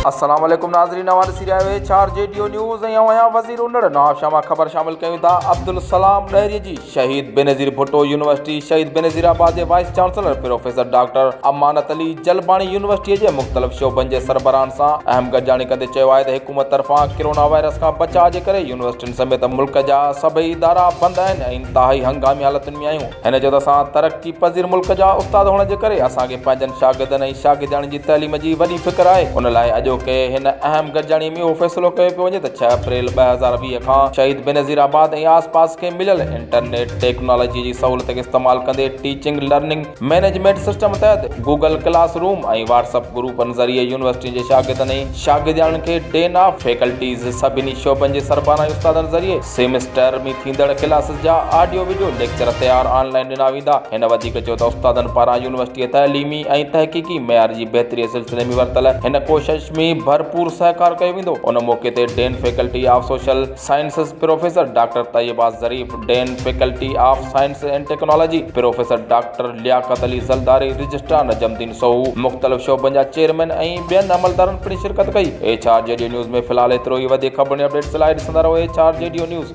السلام عليڪم ناظرين اوهان ڏسي رهيا آهيو H R G D O news ۽ آئون آهيان وزير انڙ نوابشاهه مان خبر شامل ڪيون ٿا عبدالسلام ڏهري جي شهيد بينظير ڀٽو يونيورسٽي شهيد بينظير آباد جي vice chancellor professor doctor Amanat Ali Jalbani يونيورسٽيء جي مختلف شعبن جي سربراهن سان اهم گڏجاڻي ڪندي چيو آهي ته حڪومت طرفان ڪرونا وائرس کان بچاء جي ڪري يونيورسٽين سميت ملڪ جا سڀئي ادارا بند آهن ۽ انتهائي هنگامي حالتن ۾ آهيون. هن چيو ته اسان ترقي پذير ملڪ جا استاد هئڻ جي ڪري اسان کي پنهنجن شاگردن ۽ شاگردياڻين جي تعليم جي وڏي فڪر آهي ان لاء اڄوڪي هن اهم گڏجاڻي ۾ اهو فيصلو ڪيو پيو وڃي ته ڇهه اپريل 2020 کان شهيد بينظير آباد ۽ آس پاس کي مليل انٽرنيٽ ٽيڪنالاجي جي سهولت کي استعمال ڪندي ٽيچنگ لرننگ مئنيجمينٽ سسٽم تحت Google class room ۽ Whats app گروپن ذريعي يونيورسٽين جي شاگردن ۽ شاگردياڻين کي ڊين آف فيڪلٽيز سڀني شعبن جي سربراهن ۽ استادن ذريعي سيمسٽر ۾ ٿيندڙ ڪلاسز جا آڊيو وڊيو ليڪچر تيار آن لائين ڏنا ويندا. هن وڌيڪ چيو ته استادن پاران يونيورسٽيء تعليمي ۽ تحقيقي معيار جي بهتري سلسلي ۾ ورتل هن ڪوشش ۾ ڀرپور سهڪار ڪيو ويندو. ان موقعي تي dean faculty of social sciences professor doctor Tayyaba Zarif, dean faculty of science and technology professor doctor Liaquat Ali Zaldari, registrar Najmuddin Soho, مختلف شعبن جا چيئرمين ۽ ٻين عملدارن پڻ شرڪت ڪئي. H R G D news ۾ في الحال ايترو ئي وڌيڪ خبرن ۽ اپڊيٽس لاء ڏسندا رهو H R G D news.